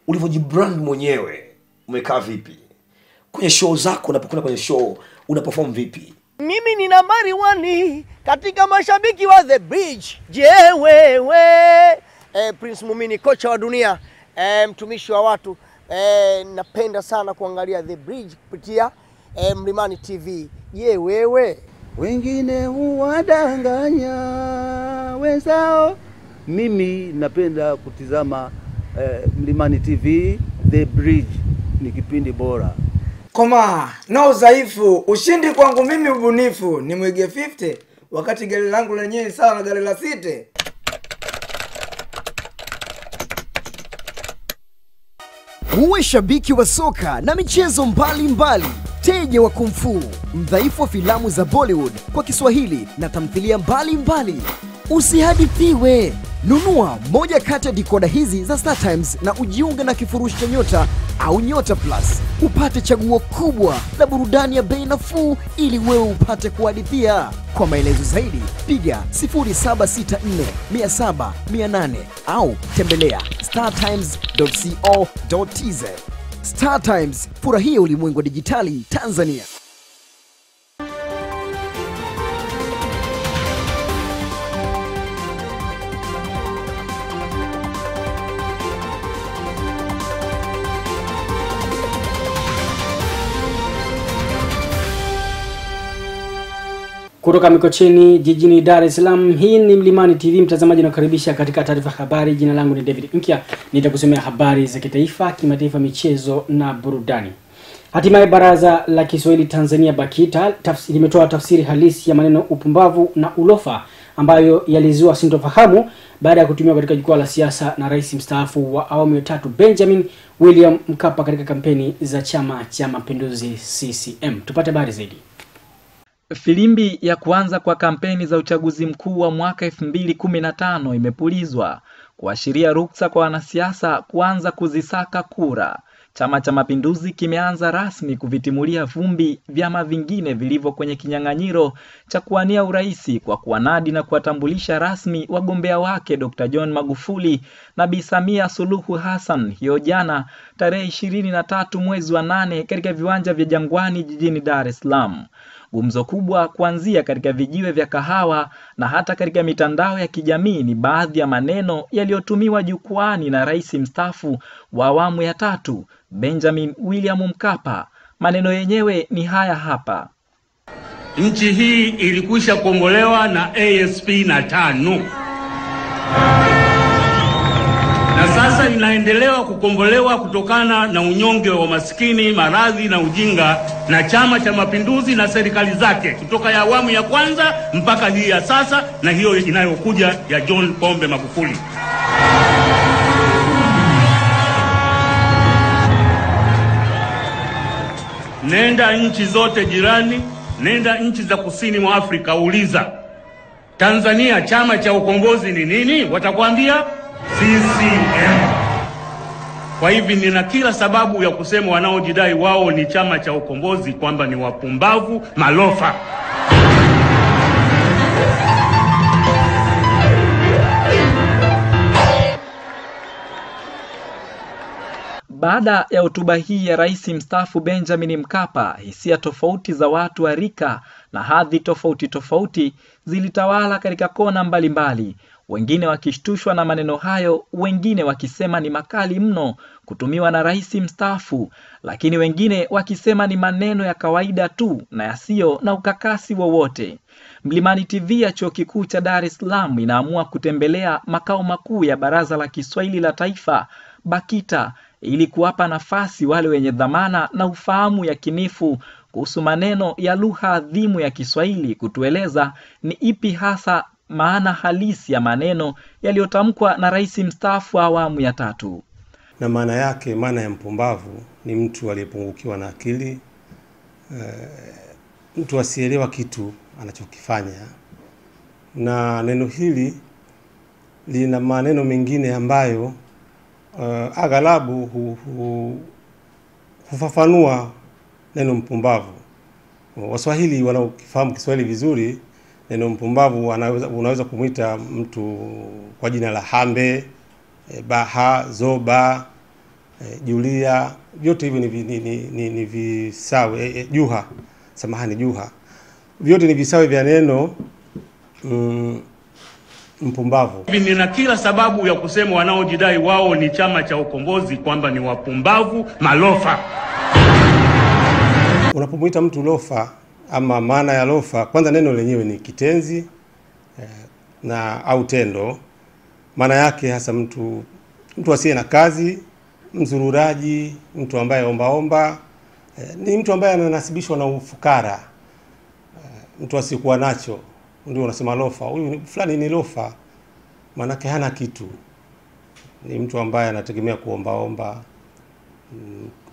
Ulivyojibrand mwenyewe umekaa vipi? Kwenye show zako, unapokwenda kwenye show unaperform vipi? Mimi ni nambari 1 katika mashabiki wa The Bridge. Je, wewe? Prince Mumini, kocha wa dunia, mtumishi wa watu. Napenda sana kuangalia The Bridge kupitia Mlimani TV. Je, wewe? Wengine huwadanganya wenzao. Mimi napenda kutizama Mlimani TV. The Bridge ni kipindi bora. Koma, no udhaifu, ushindi kwangu mimi ubunifu. Ni mwige 50 wakati gari langu lenyewe sawa na gari la 6. Uwe shabiki wa soka na michezo mbalimbali, teja wa kung fu, mdhaifu wa filamu za Bollywood kwa Kiswahili na tamthilia mbalimbali, usihadithiwe. Nunua moja kati ya decoder hizi za Star Times na ujiunge na kifurushi cha Nyota au Nyota Plus. Upate chaguo kubwa la burudani ya bei nafuu ili wewe upate kuhadithia. Kwa maelezo zaidi piga 0764 700 800 au tembelea startimes.co.tz. Star Times, furahia ulimwengu wa dijitali Tanzania. Kutoka Mikocheni jijini Dar es Salaam, hii ni Mlimani TV. Mtazamaji, nakukaribisha katika taarifa habari. Jina langu ni David Nkya, nitakusomea habari za kitaifa, kimataifa, michezo na burudani. Hatimaye Baraza la Kiswahili Tanzania BAKITA limetoa tafsiri halisi ya maneno upumbavu na ulofa ambayo yalizua sintofahamu baada ya kutumiwa katika jukwaa la siasa na rais mstaafu wa awamu ya 3 Benjamin William Mkapa katika kampeni za Chama cha Mapinduzi CCM. Tupate habari zaidi. Filimbi ya kuanza kwa kampeni za uchaguzi mkuu wa mwaka 2015 imepulizwa kuashiria ruksa kwa wanasiasa kuanza kuzisaka kura. Chama cha Mapinduzi kimeanza rasmi kuvitimulia vumbi vyama vingine vilivyo kwenye kinyang'anyiro cha kuwania uraisi kwa kuwanadi na kuwatambulisha rasmi wagombea wake Dr. John Magufuli na Bi Samia Suluhu Hassan hiyo jana tarehe 23 mwezi wa 8 katika viwanja vya Jangwani jijini Dar es Salaam. Gumzo kubwa kuanzia katika vijiwe vya kahawa na hata katika mitandao ya kijamii ni baadhi ya maneno yaliyotumiwa jukwaani na rais mstaafu wa awamu ya 3 Benjamin William Mkapa. Maneno yenyewe ni haya hapa. Nchi hii ilikwisha kuombolewa na ASP na TANU, na sasa inaendelewa kukombolewa kutokana na unyonge wa maskini, maradhi na ujinga na Chama cha Mapinduzi na serikali zake kutoka ya awamu ya kwanza mpaka hii ya sasa na hiyo inayokuja ya John Pombe Magufuli. Nenda nchi zote jirani, nenda nchi za kusini mwa Afrika, uliza Tanzania chama cha ukombozi ni nini? Watakwambia CCM. Kwa hivi nina kila sababu ya kusema wanaojidai wao ni chama cha ukombozi kwamba ni wapumbavu, malofa. Baada ya hotuba hii ya rais mstaafu Benjamin Mkapa, hisia tofauti za watu wa rika na hadhi tofauti tofauti zilitawala katika kona mbalimbali. Wengine wakishtushwa na maneno hayo, wengine wakisema ni makali mno kutumiwa na rais mstaafu, lakini wengine wakisema ni maneno ya kawaida tu na yasiyo na ukakasi wowote. Mlimani TV ya Chuo Kikuu cha Dar es Salaam inaamua kutembelea makao makuu ya Baraza la Kiswahili la Taifa BAKITA ili kuwapa nafasi wale wenye dhamana na ufahamu yakinifu kuhusu maneno ya lugha adhimu ya Kiswahili kutueleza ni ipi hasa maana halisi ya maneno yaliyotamkwa na rais mstaafu wa awamu ya 3. Na maana yake, maana ya mpumbavu ni mtu aliyepungukiwa na akili, mtu asielewa kitu anachokifanya. Na neno hili lina maneno mengine ambayo aghalabu hufafanua neno mpumbavu. Waswahili wanaofahamu Kiswahili vizuri, neno mpumbavu unaweza kumuita mtu kwa jina la hambe, baha, zoba, Julia, vyote hivi ni visawe, Juha, samahani, Juha. Vyote ni visawe vya neno mpumbavu. Nina kila sababu ya kusema wanaojidai wao ni chama cha ukombozi kwamba ni wapumbavu, malofa. Unapomuita mtu lofa ama maana ya lofa, kwanza neno lenyewe ni kitenzi na au tendo. Maana yake hasa mtu asiye na kazi, mzururaji, mtu ambaye ombaomba, ni mtu ambaye ananasibishwa na ufukara, mtu asiyekuwa nacho. Ndio unasema lofa, huyu fulani ni lofa, maana hana kitu. Ni mtu ambaye anategemea kuombaomba,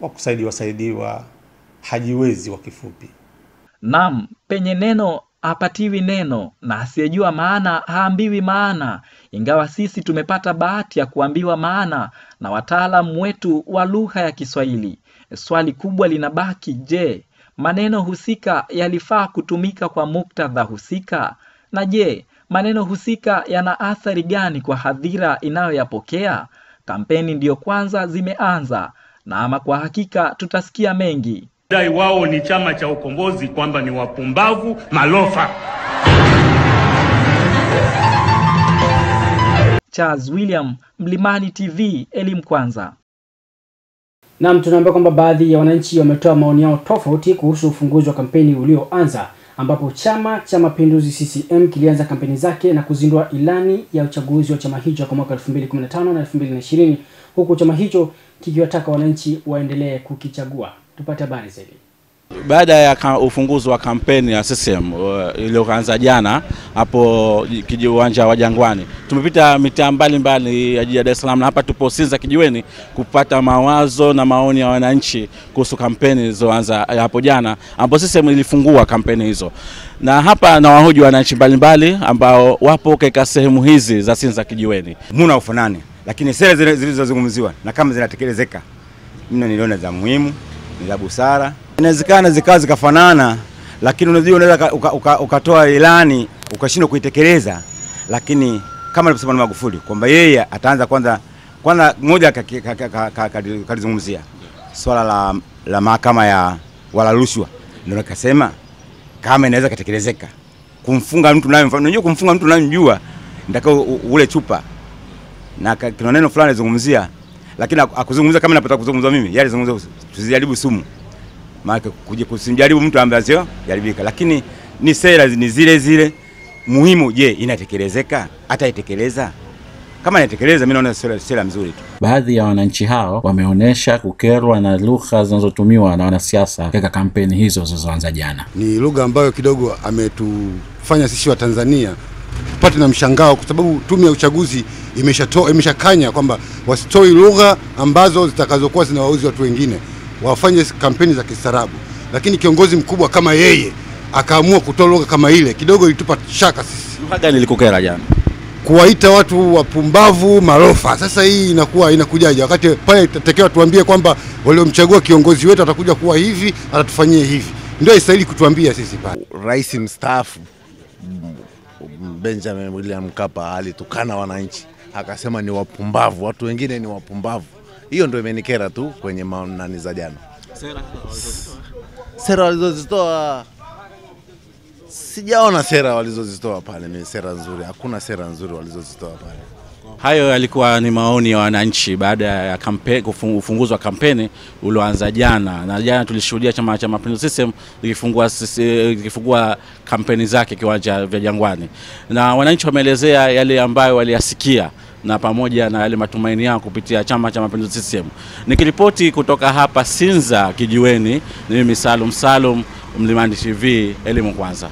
wa kusaidiwa saidiwa, hajiwezi kwa kifupi. Naam, penye neno hapatiwi neno na asiyejua maana haambiwi maana, ingawa sisi tumepata bahati ya kuambiwa maana na wataalamu wetu wa lugha ya Kiswahili. Swali kubwa linabaki, je, maneno husika yalifaa kutumika kwa muktadha husika? Na je, maneno husika yana athari gani kwa hadhira inayoyapokea? Kampeni ndiyo kwanza zimeanza, na ama kwa hakika tutasikia mengi. Dai wao ni chama cha ukombozi kwamba ni wapumbavu, malofa. Charles William, Mlimani TV, elimu kwanza. Naam, tunaambiwa kwamba baadhi ya wananchi wametoa maoni yao tofauti kuhusu ufunguzi wa kampeni ulioanza, ambapo Chama cha Mapinduzi CCM kilianza kampeni zake na kuzindua ilani ya uchaguzi wa chama hicho kwa mwaka 2015 na 2020, huku chama hicho kikiwataka wananchi waendelee kukichagua. Tupate habari zaidi. Baada ya ufunguzi wa kampeni ya CCM iliyoanza jana hapo uwanja wa Jangwani, tumepita mitaa mbalimbali ya jiji la Dar es Salaam na hapa tupo Sinza Kijiweni kupata mawazo na maoni ya wananchi kuhusu kampeni zilizoanza hapo jana, ambapo CCM ilifungua kampeni hizo. Na hapa na wahoji wananchi mbalimbali ambao wapo katika sehemu hizi za Sinza Kijiweni. Muna ufanane, lakini sera zilizozungumziwa na kama zinatekelezeka, mimi niliona za muhimu, ni za busara. Inawezekana zikawa zikafanana, lakini unajua unaweza ukatoa ilani ukashindwa kuitekeleza. Lakini kama alivyosema Magufuli kwamba yeye ataanza kwanza moja kalizungumzia swala la mahakama ya wala rushwa, ndio akasema kama inaweza kutekelezeka kumfunga mtu naye, unajua kumfunga mtu unayemjua nitakao ule chupa, na kuna neno fulani alizungumzia, lakini akuzungumza kama napata kuzungumza mimi, yeye alizungumza tusijaribu sumu. Maana kuja kusimjaribu mtu ambaye sio jaribika, lakini ni sera ni zile zile muhimu. Je, inatekelezeka? Ataitekeleza? Kama inatekeleza, mimi naona sera nzuri tu. Baadhi ya wananchi hao wameonesha kukerwa na lugha zinazotumiwa na wanasiasa katika kampeni hizo zilizoanza jana. Ni lugha ambayo kidogo ametufanya sisi wa Tanzania tupate na mshangao, kwa sababu tume ya uchaguzi imeshakanya kwamba wasitoi lugha ambazo zitakazokuwa zinawauzi watu wengine, wafanye kampeni za kistaarabu. Lakini kiongozi mkubwa kama yeye akaamua kutoa lugha kama ile, kidogo ilitupa shaka sisi. Lugha gani ilikukera jana? Kuwaita watu wapumbavu, marofa. Sasa hii inakuwa inakujaje wakati pale itatekewa tuambie kwamba waliomchagua kiongozi wetu atakuja kuwa hivi, atatufanyia hivi? Ndio istahili kutuambia sisi pale. Rais mstaafu Benjamin William Mkapa alitukana wananchi, akasema ni wapumbavu, watu wengine ni wapumbavu. Hiyo ndio imenikera tu kwenye maonani za jana. Sera walizozitoa, sijaona sera walizozitoa pale ni sera nzuri. Hakuna sera nzuri walizozitoa pale. Hayo yalikuwa ni maoni ya wananchi baada ya ufunguzi wa kampeni ulioanza jana. Na jana tulishuhudia Chama cha Mapinduzi CCM likifungua kampeni zake kiwanja vya Jangwani. Na wananchi wameelezea yale ambayo waliyasikia na pamoja na yale matumaini yao kupitia Chama cha Mapinduzi CCM. Nikiripoti kutoka hapa Sinza Kijiweni, ni mimi Salum Salum, Mlimani TV, elimu kwanza.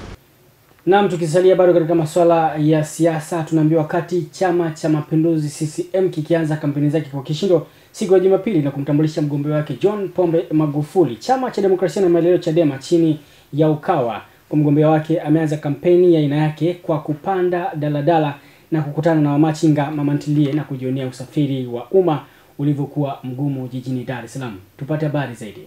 Naam, tukisalia bado katika masuala ya siasa, tunaambiwa wakati Chama cha Mapinduzi CCM kikianza kampeni zake kwa kishindo siku ya Jumapili na kumtambulisha mgombea wake John Pombe Magufuli, Chama cha Demokrasia na Maendeleo Chadema chini ya Ukawa kwa mgombea wake ameanza kampeni ya aina yake kwa kupanda daladala na kukutana na wamachinga, mamantilie na kujionea usafiri wa umma ulivyokuwa mgumu jijini Dar es Salaam. Tupate habari zaidi.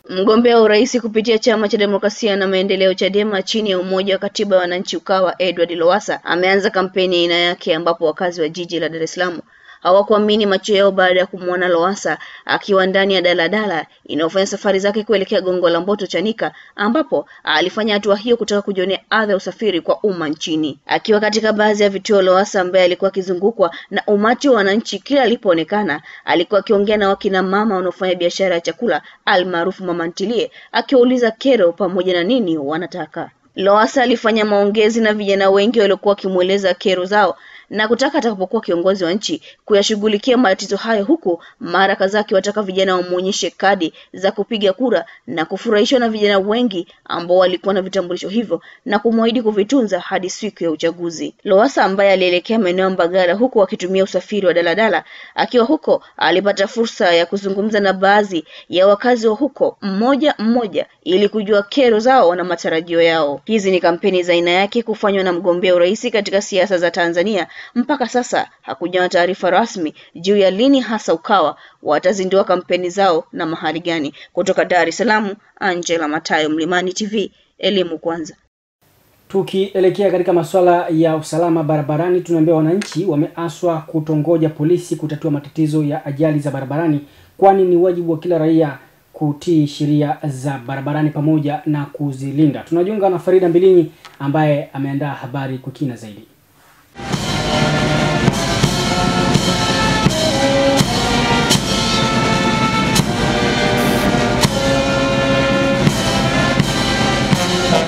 Mgombea wa urais kupitia Chama cha Demokrasia na Maendeleo Chadema chini ya Umoja wa Katiba ya Wananchi Ukawa, Edward Lowassa ameanza kampeni aina yake, ambapo wakazi wa jiji la Dar es Salaam hawakuamini macho yao baada ya kumwona Lowassa akiwa ndani ya daladala inayofanya safari zake kuelekea Gongo la Mboto Chanika, ambapo alifanya hatua hiyo kutaka kujionea adha ya usafiri kwa umma nchini. Akiwa katika baadhi ya vituo, Lowassa ambaye alikuwa akizungukwa na umati wa wananchi kila alipoonekana, alikuwa akiongea na wakina mama wanaofanya biashara ya chakula almaarufu mama ntilie, akiwauliza kero pamoja na nini wanataka. Lowassa alifanya maongezi na vijana wengi waliokuwa wakimueleza kero zao na kutaka atakapokuwa kiongozi wa nchi kuyashughulikia matatizo hayo, huku mara kadhaa akiwataka vijana wamuonyeshe kadi za kupiga kura na kufurahishwa na vijana wengi ambao walikuwa na vitambulisho hivyo na kumwahidi kuvitunza hadi siku ya uchaguzi. Lowassa ambaye alielekea maeneo ya Mbagala huku akitumia usafiri wa daladala, akiwa huko alipata fursa ya kuzungumza na baadhi ya wakazi wa huko mmoja mmoja ili kujua kero zao na matarajio yao. Hizi ni kampeni za aina yake kufanywa na mgombea urais katika siasa za Tanzania. Mpaka sasa hakuja taarifa rasmi juu ya lini hasa Ukawa watazindua kampeni zao na mahali gani. Kutoka Dar es Salaam, Angela Matayo, Mlimani TV, elimu kwanza. Tukielekea katika masuala ya usalama barabarani, tunaambia wananchi wameaswa kutongoja polisi kutatua matatizo ya ajali za barabarani, kwani ni wajibu wa kila raia kutii sheria za barabarani pamoja na kuzilinda. Tunajiunga na Farida Mbilinyi ambaye ameandaa habari kwa kina zaidi.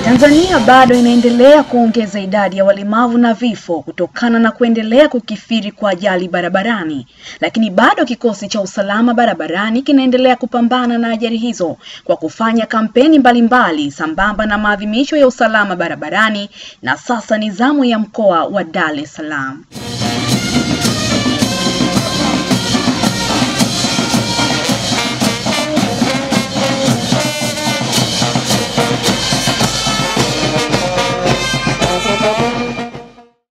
Tanzania bado inaendelea kuongeza idadi ya walemavu na vifo kutokana na kuendelea kukithiri kwa ajali barabarani. Lakini bado kikosi cha usalama barabarani kinaendelea kupambana na ajali hizo kwa kufanya kampeni mbalimbali sambamba na maadhimisho ya usalama barabarani, na sasa ni zamu ya mkoa wa Dar es Salaam.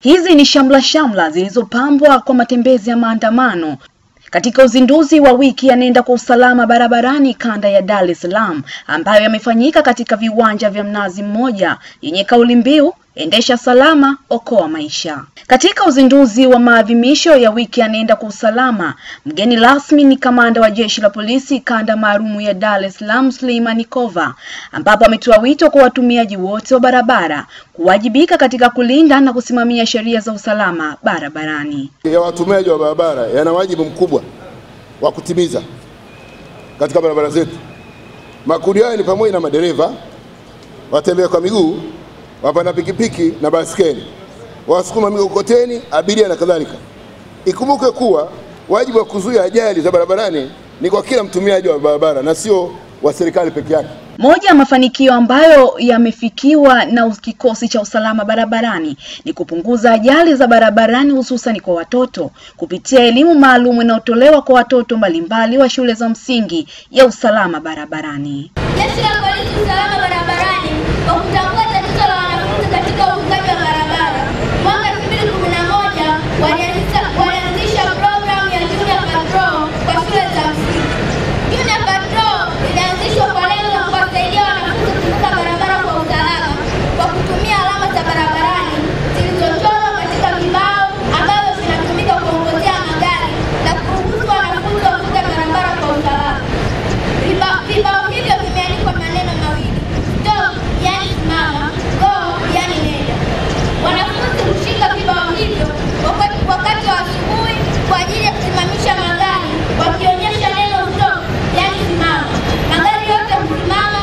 Hizi ni shamla shamla zilizopambwa kwa matembezi ya maandamano katika uzinduzi wa wiki ya nenda kwa usalama barabarani kanda ya Dar es Salaam, ambayo yamefanyika katika viwanja vya Mnazi Mmoja yenye kauli mbiu endesha salama, okoa maisha. Katika uzinduzi wa maadhimisho ya wiki ya nenda kwa usalama, mgeni rasmi ni kamanda wa jeshi la polisi kanda maalumu ya Dar es Salaam Suleiman Kova, ambapo ametoa wito kwa watumiaji wote wa barabara kuwajibika katika kulinda na kusimamia sheria za usalama barabarani. Ya watumiaji wa barabara yana wajibu mkubwa wa kutimiza katika barabara zetu. Makundi hayo ni pamoja na madereva, watembea kwa miguu, wapanda pikipiki na baskeli, wasukuma mikokoteni, abiria na kadhalika. Ikumbuke kuwa wajibu wa kuzuia ajali za barabarani ni kwa kila mtumiaji wa barabara na sio wa serikali peke yake. Moja ya mafanikio ambayo yamefikiwa na kikosi cha usalama barabarani ni kupunguza ajali za barabarani hususan kwa watoto kupitia elimu maalum inayotolewa kwa watoto mbalimbali wa shule za msingi ya usalama barabarani. Jeshi la Polisi usalama barabarani kwa kutambua tatizo la wanafunzi katika uvukaji wa barabara, mwaka 2011 walianzisha programu ya Junior Patrol kwa shule za msingi. Junior Patrol ilianzishwa kwa lengo la kuwasaidia wanafunzi kuvuka barabara kwa usalama kwa kutumia alama za barabarani zilizochorwa katika vibao ambavyo vinatumika kuongozea magari na kuruhusu wanafunzi wavuke barabara kwa usalama. Vibao hivyo vimeandikwa maneno mawili: stop, yani simama, go, yani nenda. Wanafunzi hushika vibao hivyo wakati wa asubuhi kwa ajili ya kusimamisha magari, wakionyesha neno stop, yani simama. Magari yote husimama,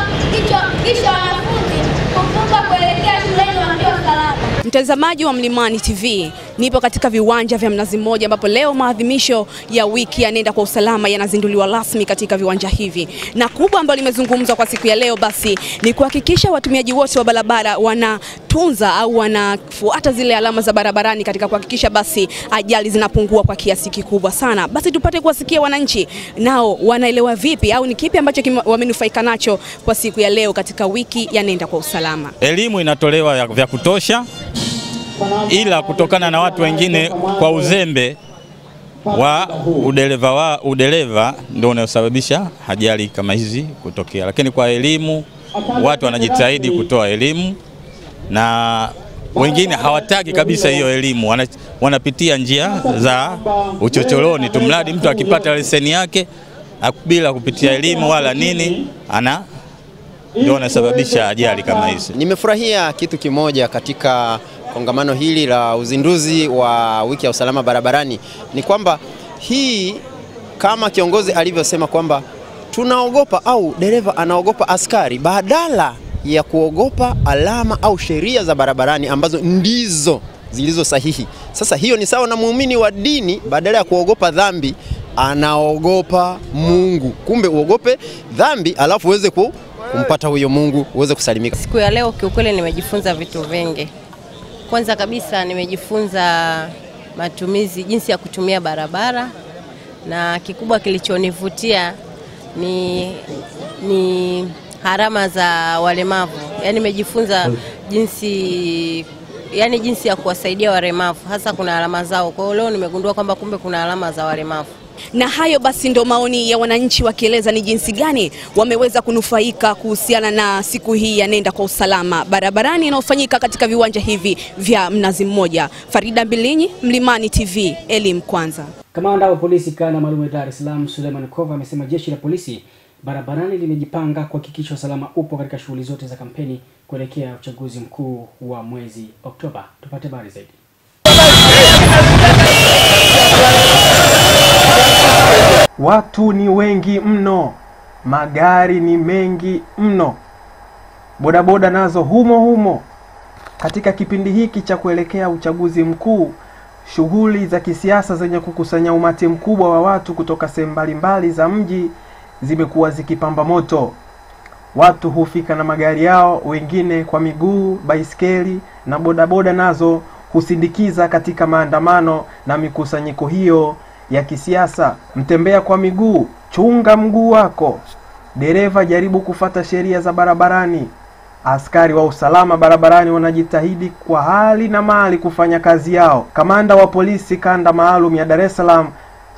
kisha wanafunzi kuvuka kuelekea shuleni wakiwa salama. Mtazamaji wa Mlimani TV, nipo katika viwanja vya Mnazi Mmoja ambapo leo maadhimisho ya wiki ya nenda kwa usalama yanazinduliwa rasmi katika viwanja hivi. Na kubwa ambalo limezungumzwa kwa siku ya leo basi ni kuhakikisha watumiaji wote wa barabara wanatunza au wanafuata zile alama za barabarani katika kuhakikisha basi ajali zinapungua kwa kiasi kikubwa sana. Basi tupate kuwasikia wananchi nao wanaelewa vipi au ni kipi ambacho wamenufaika nacho kwa siku ya leo katika wiki ya nenda kwa usalama. Elimu inatolewa vya kutosha, ila kutokana na watu wengine kwa uzembe wa udereva ndio unayosababisha ajali kama hizi kutokea. Lakini kwa elimu watu wanajitahidi kutoa elimu na Wengine hawataki kabisa hiyo elimu, wanapitia njia za uchochoroni tu, mradi mtu akipata leseni yake bila kupitia elimu wala nini, ana ndio anasababisha ajali kama hizi. Nimefurahia kitu kimoja katika kongamano hili la uzinduzi wa wiki ya usalama barabarani, ni kwamba hii, kama kiongozi alivyosema kwamba tunaogopa au dereva anaogopa askari badala ya kuogopa alama au sheria za barabarani ambazo ndizo zilizo sahihi. Sasa hiyo ni sawa na muumini wa dini, badala ya kuogopa dhambi anaogopa Mungu. Kumbe uogope dhambi alafu uweze kumpata huyo Mungu, uweze kusalimika. Siku ya leo kiukweli nimejifunza vitu vingi. Kwanza kabisa nimejifunza matumizi, jinsi ya kutumia barabara, na kikubwa kilichonivutia ni harama za walemavu. Yaani nimejifunza jinsi ya kuwasaidia walemavu, hasa kuna alama zao. Kwa hiyo leo nimegundua kwamba kumbe kuna alama za walemavu. Na hayo basi ndo maoni ya wananchi wakieleza ni jinsi gani wameweza kunufaika kuhusiana na siku hii ya Nenda kwa Usalama Barabarani inayofanyika katika viwanja hivi vya Mnazi Mmoja. Farida Mbilinyi, Mlimani TV, elimu kwanza. Kamanda wa polisi kanda maalum ya Dar es Salaam Suleiman Kova amesema jeshi la polisi barabarani limejipanga kuhakikisha usalama upo katika shughuli zote za kampeni kuelekea uchaguzi mkuu wa mwezi Oktoba. Tupate habari zaidi. Watu ni wengi mno, magari ni mengi mno, bodaboda nazo humo humo. Katika kipindi hiki cha kuelekea uchaguzi mkuu, shughuli za kisiasa zenye kukusanya umati mkubwa wa watu kutoka sehemu mbalimbali za mji zimekuwa zikipamba moto. Watu hufika na magari yao, wengine kwa miguu, baiskeli na bodaboda nazo husindikiza katika maandamano na mikusanyiko hiyo ya kisiasa. Mtembea kwa miguu, chunga mguu wako. Dereva, jaribu kufata sheria za barabarani. Askari wa usalama barabarani wanajitahidi kwa hali na mali kufanya kazi yao. Kamanda wa polisi kanda maalum ya Dar es Salaam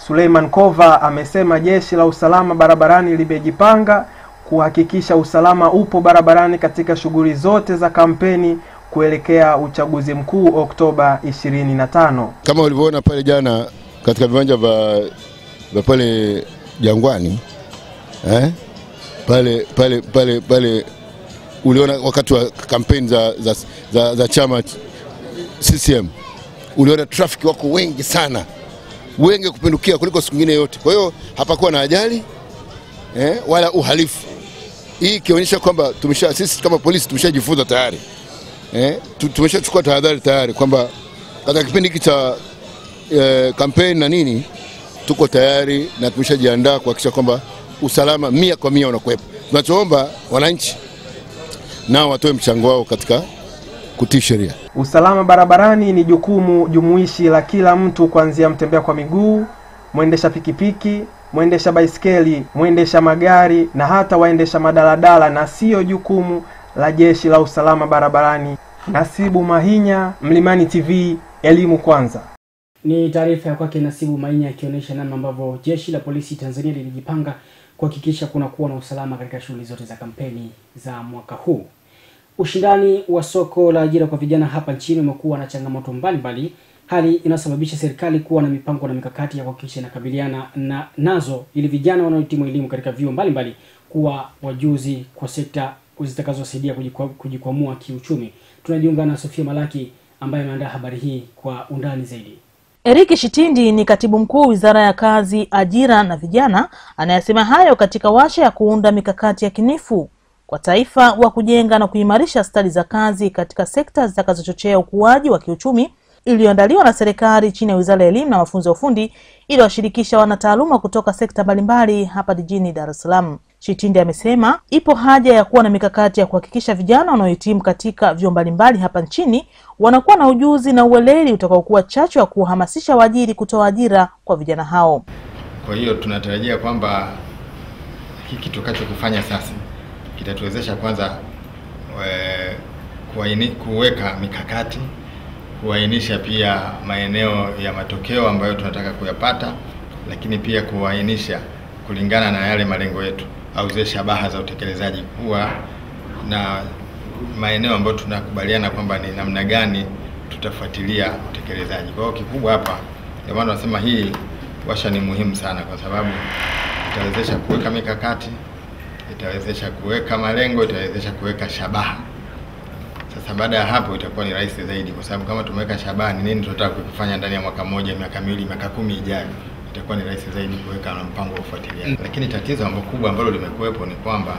Suleiman Kova amesema jeshi la usalama barabarani limejipanga kuhakikisha usalama upo barabarani katika shughuli zote za kampeni kuelekea uchaguzi mkuu Oktoba 25. Kama ulivyoona pale jana katika viwanja vya pale Jangwani, pale uliona wakati wa kampeni za chama CCM, uliona trafiki wako wengi sana, wengi kupindukia kuliko siku nyingine yote. Kwa hiyo hapakuwa na ajali wala uhalifu. Hii ikionyesha kwamba sisi kama polisi tumeshajifunza tayari. Tumeshachukua tahadhari tayari kwamba katika kipindi hiki cha kampeni na nini tuko tayari na tumeshajiandaa kuhakikisha kwamba usalama 100% unakuwepo. Tunachoomba wananchi nao watoe mchango wao katika kutii sheria. Usalama barabarani ni jukumu jumuishi la kila mtu, kuanzia mtembea kwa miguu, mwendesha pikipiki, mwendesha baiskeli, mwendesha magari na hata waendesha madaladala, na sio jukumu la jeshi la usalama barabarani. Nasibu Mahinya, Mlimani TV, elimu kwanza. Ni taarifa ya kwake Nasibu Mahinya ikionyesha namna ambavyo jeshi la polisi Tanzania lilijipanga kuhakikisha kuna kuwa na usalama katika shughuli zote za kampeni za mwaka huu. Ushindani wa soko la ajira kwa vijana hapa nchini umekuwa na changamoto mbalimbali, hali inasababisha serikali kuwa na mipango na mikakati ya kuhakikisha inakabiliana na nazo ili vijana wanaohitimu elimu katika vyuo mbalimbali kuwa wajuzi kwa sekta zitakazosaidia kujikwamua kiuchumi. Tunajiunga na Sofia Malaki ambaye ameandaa habari hii kwa undani zaidi. Eric Shitindi ni katibu mkuu Wizara ya Kazi, Ajira na Vijana, anayesema hayo katika washa ya kuunda mikakati ya kinifu kwa taifa wa kujenga na kuimarisha stadi za kazi katika sekta zitakazochochea ukuaji wa kiuchumi, iliyoandaliwa na serikali chini ya Wizara ya Elimu na Mafunzo ya Ufundi, iliyowashirikisha wanataaluma kutoka sekta mbalimbali hapa jijini Dar es Salaam. Shitindi amesema ipo haja ya kuwa na mikakati ya kuhakikisha vijana wanaohitimu katika vyuo mbalimbali hapa nchini wanakuwa na ujuzi na uweledi utakaokuwa chachu ya kuhamasisha waajiri kutoa ajira kwa vijana hao. Kwa hiyo tunatarajia kwamba hiki tutakachokifanya sasa kitatuwezesha kwanza kuweka mikakati, kuainisha pia maeneo ya matokeo ambayo tunataka kuyapata, lakini pia kuainisha kulingana na yale malengo yetu au zile shabaha za utekelezaji, kuwa na maeneo ambayo tunakubaliana kwamba ni namna gani tutafuatilia utekelezaji. Kwa hiyo kikubwa hapa, ndio maana tunasema hii washa ni muhimu sana, kwa sababu itawezesha kuweka mikakati, itawezesha kuweka malengo, itawezesha kuweka shabaha. Sasa baada ya hapo itakuwa ni rahisi zaidi, kwa sababu kama tumeweka shabaha ni nini tunataka kufanya ndani ya mwaka mmoja, miaka miwili, miaka 10 ijayo, itakuwa ni rahisi zaidi kuweka na mpango wa ufuatiliaji. Lakini tatizo ambalo kubwa ambalo limekuwepo ni kwamba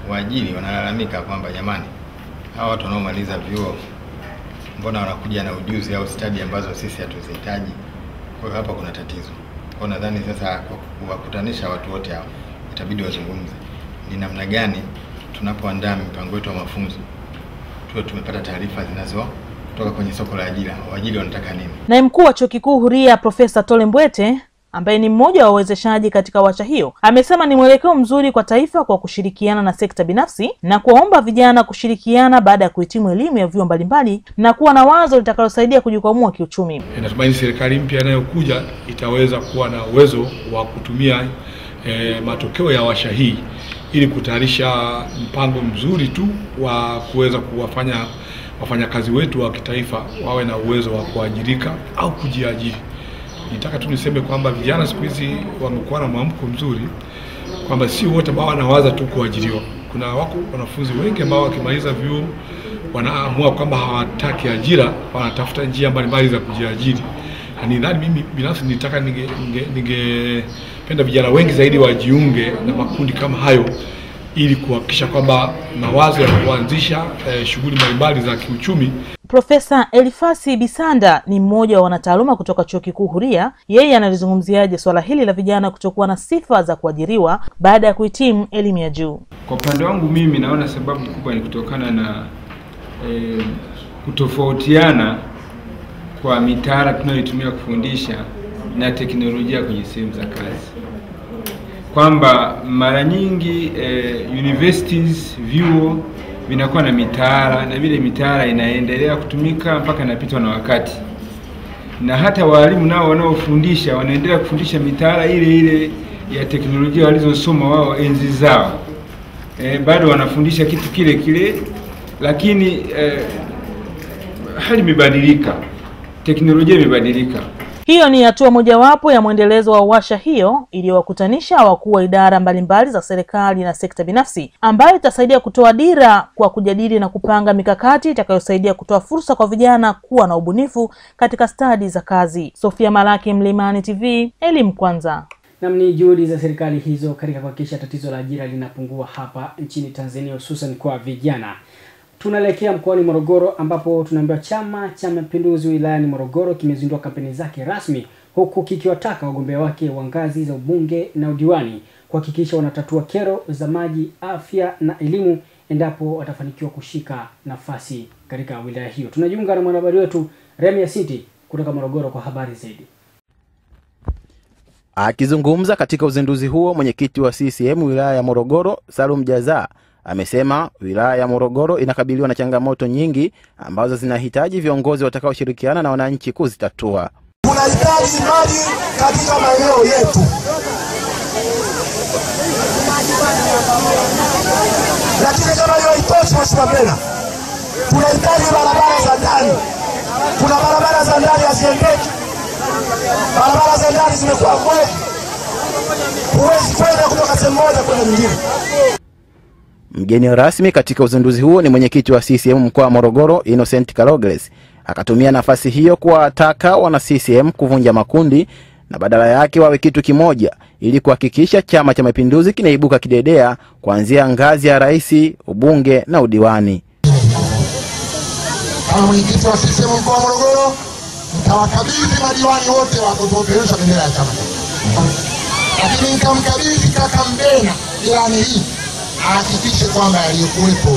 waajiri wanalalamika kwamba jamani, hawa watu wanaomaliza vyuo mbona wanakuja na ujuzi au stadi ambazo sisi hatuzihitaji? Kwa hiyo hapa kuna tatizo. Kwa nadhani sasa kwa kuwakutanisha watu wote hao itabidi wazungumze ni namna gani tunapoandaa mipango yetu ya mafunzo tuwe tumepata taarifa zinazo kutoka kwenye soko la ajira, waajiri wanataka nini. Na mkuu wa Chuo Kikuu Huria Profesa Tole Mbwete, ambaye ni mmoja wa wawezeshaji katika warsha hiyo, amesema ni mwelekeo mzuri kwa taifa kwa kushirikiana na sekta binafsi na kuwaomba vijana kushirikiana baada ya kuhitimu elimu ya vyuo mbalimbali na kuwa na wazo litakalosaidia kujikwamua kiuchumi. Natumaini serikali mpya inayokuja itaweza kuwa na uwezo wa kutumia matokeo ya warsha hii ili kutayarisha mpango mzuri tu wa kuweza kuwafanya wafanyakazi wetu wa kitaifa wawe na uwezo wa kuajirika au kujiajiri. Nitaka tu niseme kwamba vijana siku hizi wamekuwa na mwamko mzuri, kwamba si wote ambao wanawaza tu kuajiriwa. Kuna wako wanafunzi wengi ambao wakimaliza vyuo wanaamua kwamba hawataki ajira, wanatafuta njia mbalimbali za kujiajiri. Na nidhani mimi binafsi nitaka ningependa vijana wengi zaidi wajiunge na makundi kama hayo ili kuhakikisha kwamba mawazo ya kuanzisha shughuli mbalimbali za kiuchumi. Profesa Elifasi Bisanda ni mmoja wa wanataaluma kutoka Chuo Kikuu Huria. Yeye analizungumziaje swala hili la vijana kutokuwa na sifa za kuajiriwa baada ya kuhitimu elimu ya juu? Kwa upande wangu mimi naona sababu kubwa ni kutokana na kutofautiana kwa mitaala tunayoitumia kufundisha na teknolojia kwenye sehemu za kazi. Kwamba mara nyingi universities, vyuo vinakuwa na mitaala, na vile mitaala inaendelea kutumika mpaka inapitwa na wakati. Na hata walimu nao wanaofundisha wanaendelea kufundisha mitaala ile ile ya teknolojia walizosoma wao enzi zao. Bado wanafundisha kitu kile kile, lakini hali imebadilika, teknolojia imebadilika. Hiyo ni hatua mojawapo ya mwendelezo wa warsha hiyo iliyowakutanisha wakuu wa idara mbalimbali za serikali na sekta binafsi, ambayo itasaidia kutoa dira kwa kujadili na kupanga mikakati itakayosaidia kutoa fursa kwa vijana kuwa na ubunifu katika stadi za kazi. Sofia Malaki, Mlimani TV, elimu kwanza. Na ni juhudi za serikali hizo katika kuhakikisha tatizo la ajira linapungua hapa nchini Tanzania, hususan kwa vijana. Tunaelekea mkoani Morogoro ambapo tunaambiwa Chama cha Mapinduzi wilayani Morogoro kimezindua kampeni zake rasmi, huku kikiwataka wagombea wake wa ngazi za ubunge na udiwani kuhakikisha wanatatua kero za maji, afya na elimu endapo watafanikiwa kushika nafasi katika wilaya hiyo. Tunajiunga na mwanahabari wetu Remi Asiti kutoka Morogoro kwa habari zaidi. Akizungumza katika uzinduzi huo, mwenyekiti wa CCM wilaya ya Morogoro Salum Jaza amesema wilaya ya Morogoro inakabiliwa na changamoto nyingi ambazo zinahitaji viongozi watakaoshirikiana na wananchi kuzitatua. Tunahitaji maji katika maeneo yetu. Lakini kama hiyo haitoshi, Mheshimiwa Mpena, tunahitaji barabara za ndani. Kuna barabara za ndani haziendeki. Barabara za ndani zimekuwa mbovu. Huwezi kwenda kutoka sehemu moja kwenda nyingine. Mgeni rasmi katika uzinduzi huo ni mwenyekiti wa CCM mkoa wa Morogoro Innocent Kalogles. Akatumia nafasi hiyo kuwataka wana CCM kuvunja makundi na badala yake wawe kitu kimoja ili kuhakikisha Chama cha Mapinduzi kinaibuka kidedea kuanzia ngazi ya rais, ubunge na udiwani. Kama mwenyekiti wa CCM mkoa wa Morogoro, nitawakabidhi madiwani wote wa kupeperusha bendera ya chama. Lakini nitamkabidhi kaka Mbena ilani hii ahakikishe kwamba yaliyokuwepo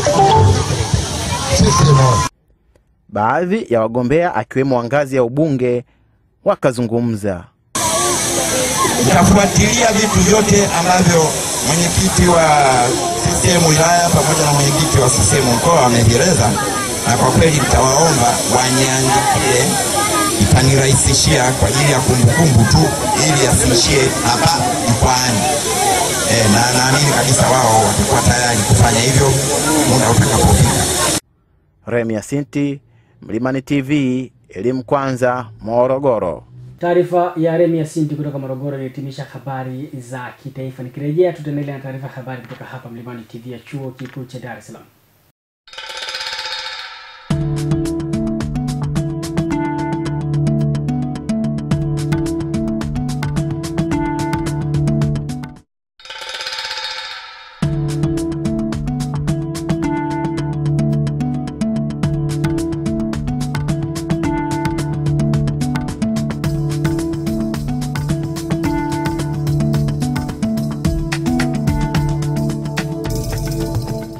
CCM. Baadhi ya wagombea akiwemo wa ngazi ya ubunge wakazungumza. Nitafuatilia vitu vyote ambavyo mwenyekiti wa CCM wilaya pamoja na mwenyekiti wa CCM mkoa wameeleza, na kwa kweli nitawaomba waniandikie, itanirahisishia kwa ajili ya kumbukumbu tu ili asiishie hapa mkoani. Na naamini kabisa wao watakuwa tayari kufanya hivyo muda utakapofika. Remi Asinti, Mlimani TV, elimu kwanza, Morogoro. Taarifa ya Remi Asinti kutoka Morogoro inahitimisha habari za kitaifa. Nikirejea tutaendelea na taarifa habari kutoka hapa Mlimani TV ya Chuo Kikuu cha Dar es Salaam.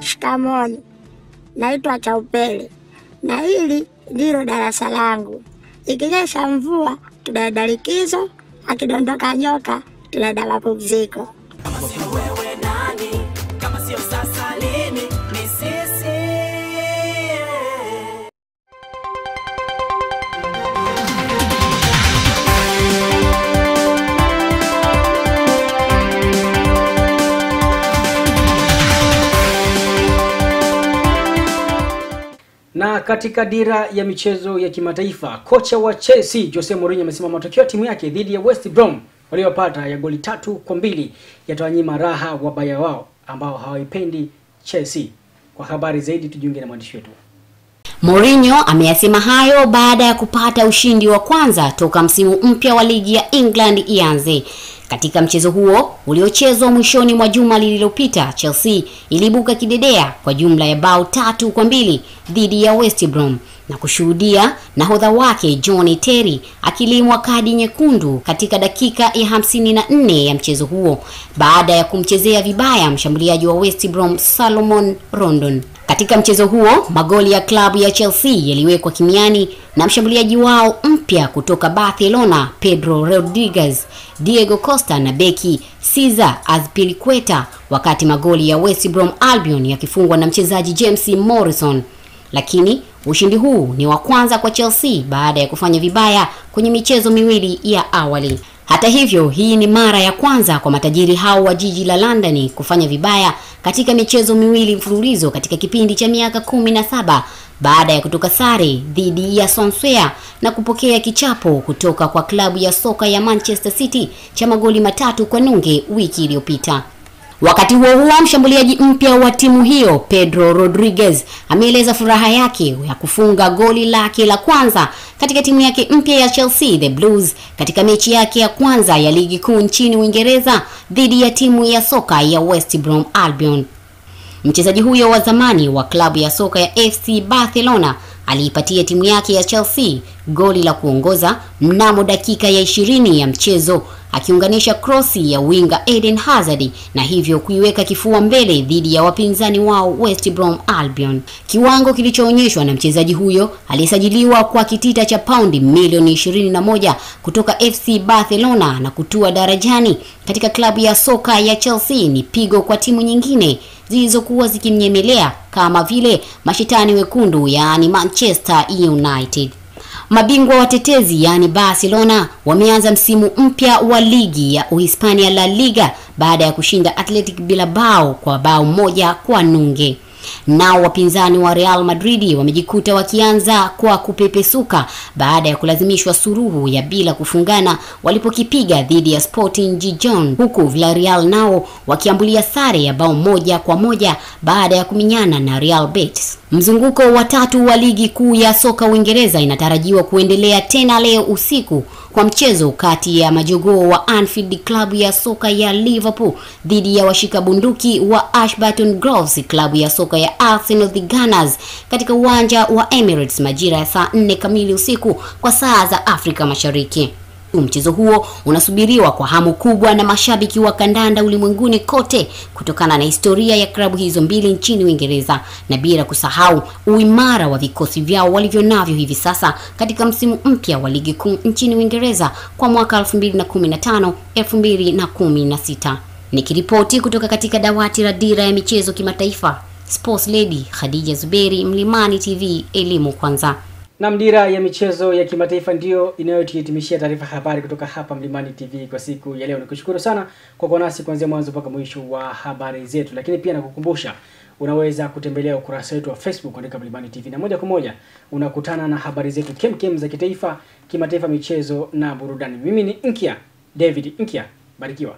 Shikamoni, naitwa Chaupele na hili ndilo darasa langu. Ikinyesha mvua tunaenda likizo, akidondoka nyoka tunaenda mapumziko. Kama sio wewe nani? Kama sio sasa lini? Ni sisi. Na katika dira ya michezo ya kimataifa, kocha wa Chelsea Jose Mourinho amesema matokeo ya timu yake dhidi ya West Brom waliopata ya goli 3-2 yatawanyima raha wabaya wao ambao hawaipendi Chelsea. Kwa habari zaidi tujiunge na mwandishi wetu. Mourinho ameyasema hayo baada ya kupata ushindi wa kwanza toka msimu mpya wa ligi ya England ianze. Katika mchezo huo uliochezwa mwishoni mwa juma lililopita, Chelsea iliibuka kidedea kwa jumla ya bao 3-2 dhidi ya West Brom na kushuhudia nahodha wake Johnny Terry akilimwa kadi nyekundu katika dakika ya 54 ya mchezo huo baada ya kumchezea vibaya mshambuliaji wa West Brom Salomon Rondon. Katika mchezo huo magoli ya klabu ya Chelsea yaliwekwa kimiani na mshambuliaji wao mpya kutoka Barcelona Pedro Rodriguez, Diego Costa na beki Cesar Azpilicueta, wakati magoli ya West Brom Albion yakifungwa na mchezaji James Morrison. Lakini ushindi huu ni wa kwanza kwa Chelsea baada ya kufanya vibaya kwenye michezo miwili ya awali. Hata hivyo, hii ni mara ya kwanza kwa matajiri hao wa jiji la London kufanya vibaya katika michezo miwili mfululizo katika kipindi cha miaka 17 baada ya kutoka sare dhidi ya Swansea na kupokea kichapo kutoka kwa klabu ya soka ya Manchester City cha magoli 3-0 wiki iliyopita. Wakati huo huo, mshambuliaji mpya wa timu hiyo Pedro Rodriguez ameeleza furaha yake ya kufunga goli lake la kwanza katika timu yake mpya ya Chelsea The Blues katika mechi yake ya kwanza ya ligi kuu nchini Uingereza dhidi ya timu ya soka ya West Brom Albion. Mchezaji huyo wa zamani wa klabu ya soka ya FC Barcelona aliipatia timu yake ya Chelsea goli la kuongoza mnamo dakika ya 20 ya mchezo, akiunganisha krosi ya winga Eden Hazard na hivyo kuiweka kifua mbele dhidi ya wapinzani wao West Brom Albion. Kiwango kilichoonyeshwa na mchezaji huyo aliyesajiliwa kwa kitita cha paundi milioni 21 kutoka FC Barcelona na kutua darajani katika klabu ya soka ya Chelsea ni pigo kwa timu nyingine zilizokuwa zikimnyemelea kama vile mashetani wekundu, yaani Manchester United. Mabingwa watetezi yaani Barcelona wameanza msimu mpya wa ligi ya Uhispania La Liga baada ya kushinda Athletic Bilbao kwa bao 1-0. Nao wapinzani wa Real Madrid wamejikuta wakianza kwa kupepesuka baada ya kulazimishwa suruhu ya bila kufungana walipokipiga dhidi ya Sporting Gijon, huku Villarreal nao wakiambulia sare ya bao 1-1 baada ya kuminyana na Real Betis. Mzunguko wa 3 wa ligi kuu ya soka Uingereza inatarajiwa kuendelea tena leo usiku kwa mchezo kati ya majogoo wa Anfield klabu ya soka ya Liverpool dhidi ya washika bunduki wa Ashburton Groves klabu ya soka ya Arsenal the Gunners katika uwanja wa Emirates majira ya saa 4 kamili usiku kwa saa za Afrika Mashariki. Mchezo huo unasubiriwa kwa hamu kubwa na mashabiki wa kandanda ulimwenguni kote kutokana na historia ya klabu hizo mbili nchini Uingereza na bila kusahau uimara wa vikosi vyao walivyonavyo hivi sasa katika msimu mpya wa ligi kuu nchini Uingereza kwa mwaka 2015 2016. Nikiripoti kutoka katika dawati la dira ya michezo kimataifa, Sports Lady Khadija Zuberi, Mlimani TV, elimu kwanza. Na dira ya michezo ya kimataifa ndio inayotuhitimishia taarifa habari kutoka hapa Mlimani TV kwa siku ya leo. Nikushukuru sana kwa kuwa nasi kuanzia mwanzo mpaka mwisho wa habari zetu. Lakini pia nakukumbusha unaweza kutembelea ukurasa wetu wa Facebook andika Mlimani TV na moja kwa moja unakutana na habari zetu kemkem za kitaifa, kimataifa, michezo na burudani. Mimi ni Nkya David Nkya, barikiwa.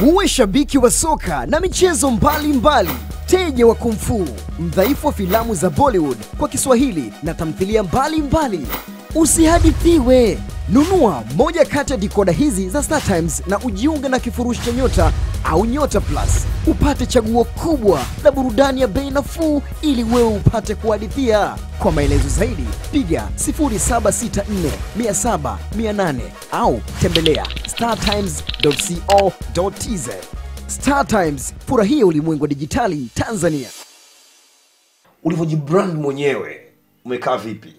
Uwe shabiki wa soka na michezo mbalimbali, teja wa kung fu, mdhaifu wa filamu za Bollywood kwa Kiswahili na tamthilia mbalimbali, usihadithiwe. Nunua moja kati ya dikoda hizi za Star Times na ujiunge na kifurushi cha Nyota au Nyota Plus. Upate chaguo kubwa la burudani ya bei nafuu ili wewe upate kuhadithia. Kwa maelezo zaidi piga 0764 700 800 au tembelea startimes.co.tz. Star Times, furahia ulimwengu wa dijitali Tanzania. Ulivyojibrand mwenyewe umekaa vipi?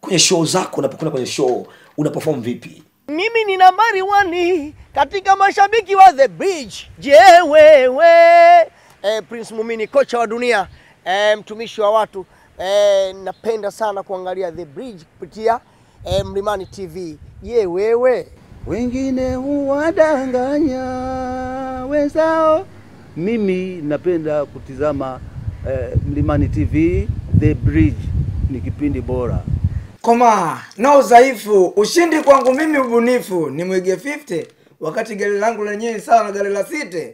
Kwenye show zako, unapokwenda kwenye show unaperform vipi? Mimi ni nambari 1 katika mashabiki wa The Bridge. Je, wewe? Prince Mumini, kocha wa dunia, mtumishi wa watu. Napenda sana kuangalia The Bridge kupitia Mlimani TV. Je, wewe? Wengine huwadanganya wenzao. Mimi napenda kutizama Mlimani TV. The Bridge ni kipindi bora. Koma, na udhaifu, ushindi kwangu mimi ubunifu, ni mwige 50, wakati gari langu lenyewe sawa na gari la 6.